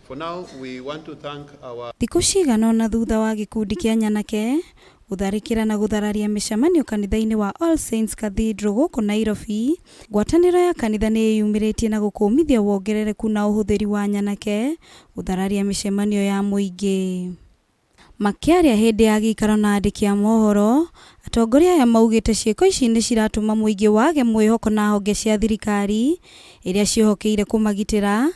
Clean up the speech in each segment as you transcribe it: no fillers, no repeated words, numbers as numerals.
For now, we want to thank our Thikũ cigana ũna thutha wa gĩkundi kĩa nyanake gũtharĩkĩra na gũthararia mĩcemanio kanitha-inĩ wa All Saints Cathedral gũkũ Nairobi, ngwatanĩro ya kanitha nĩ ĩyumĩrĩtie na gũkũmithia wongerereku na ũhũthĩri wa nyanake gũthararia mĩcemanio ya mũingĩ. Makĩaria hĩndĩ ya gĩikaro na andĩki a mohoro, atongoria aya maugĩte ciĩko ici nĩ ciratũma mũingĩ wage mwĩhoko na honge cia thirikari iria ciĩhokeire kũmagitĩra,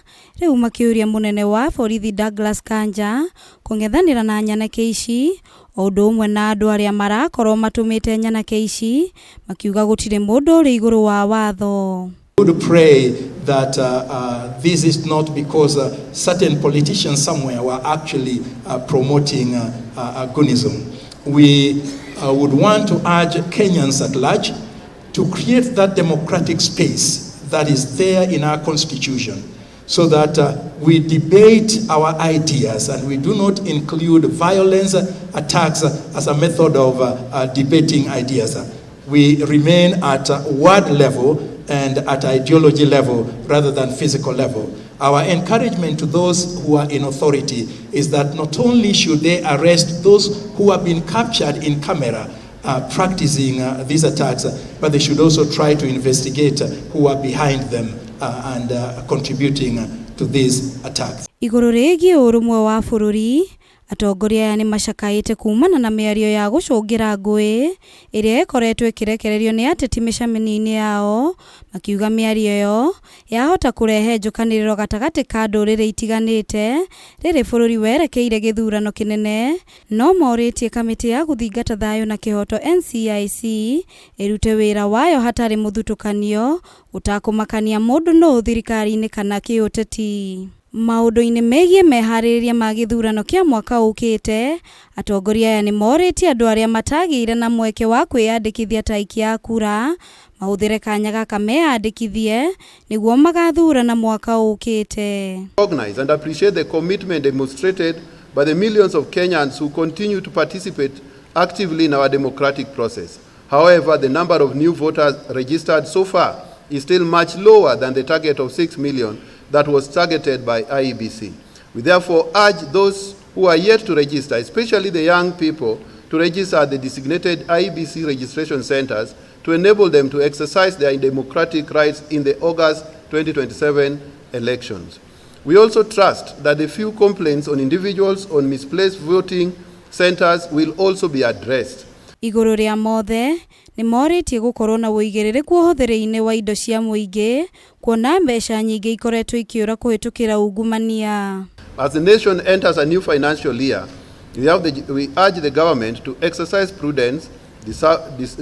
rĩu makĩũria mũnene wa borithi Douglas Kanja kũng'ethanĩra na nyanake ici o ũndũ ũmwe na andũ arĩa marakorwo matũmĩte nyanake ici makiuga gũtirĩ mũndũ ũrĩ igũrũ wa watho. Would pray that this is not because certain politicians somewhere were actually promoting goonism. We would want to urge Kenyans at large to create that democratic space that is there in our constitution so that we debate our ideas and we do not include violence attacks as a method of debating ideas. We remain at word level and at ideology level rather than physical level. Our encouragement to those who are in authority is that not only should they arrest those who have been captured in camera practicing these attacks, but they should also try to investigate who are behind them and contributing to these attacks. Igũrũ rĩgiĩ ũrũmwe wa bũrũri, atongoria aya nĩ macakaĩte kumana na mĩario ya gũcũngĩra ngũĩ ĩrĩa ĩkoretwo ĩkĩrekererio nĩ ateti mĩcemanio-inĩ yao, makiuga mĩario ĩyo yahota kũrehe njũkanĩrĩro gatagatĩ ka ndũrĩrĩ itiganĩte rĩrĩ bũrũri werekeire gĩthurano kĩnene. No morĩtie kamĩtĩ ya gũthingata thayũ na kĩhoto NCIC ĩrute wĩra wayo hatarĩ mũthutũkanio, gũtakũmakania mũndũ nũ thirikari-inĩ kana kĩũteti. Maũndũ-inĩ megiĩ meharĩrĩria ma gĩthurano kĩa mwaka ũkĩte, atongoria aya nĩ morĩtie andũ arĩa matagĩire na mweke wa kwĩyandĩkithia ta aikia a kura mahũthĩre kanya gaka meyandĩkithie nĩguo magathurana mwaka ũkĩte. Recognize and appreciate the commitment demonstrated by the millions of Kenyans who continue to participate actively in our democratic process. However, the number of new voters registered so far is still much lower than the target of 6 million that was targeted by IEBC. We therefore urge those who are yet to register, especially the young people, to register at the designated IEBC registration centers to enable them to exercise their democratic rights in the August 2027 elections. We also trust that the few complaints on individuals on misplaced voting centers will also be addressed. Igũrũ rĩa mothe, nĩ morĩtie gũkorwo na ũigĩrĩrĩku ũhũthĩri-inĩ wa indo cia mũingĩ kuona mbeca nyingĩ ikoretwo ikĩũra kũhĩtũkĩra ungumania. As the nation enters a new financial year, we urge the government to exercise prudence,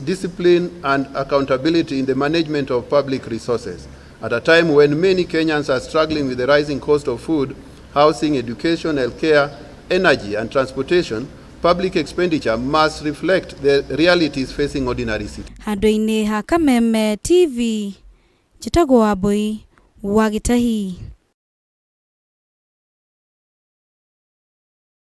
discipline and accountability in the management of public resources. At a time when many Kenyans are struggling with the rising cost of food, housing, education, healthcare, energy and transportation, public expenditure must reflect the realities facing ordinary citizens. Handũ-inĩ ha Kameme TV, njĩtagwo Wambui wa Gĩtahi.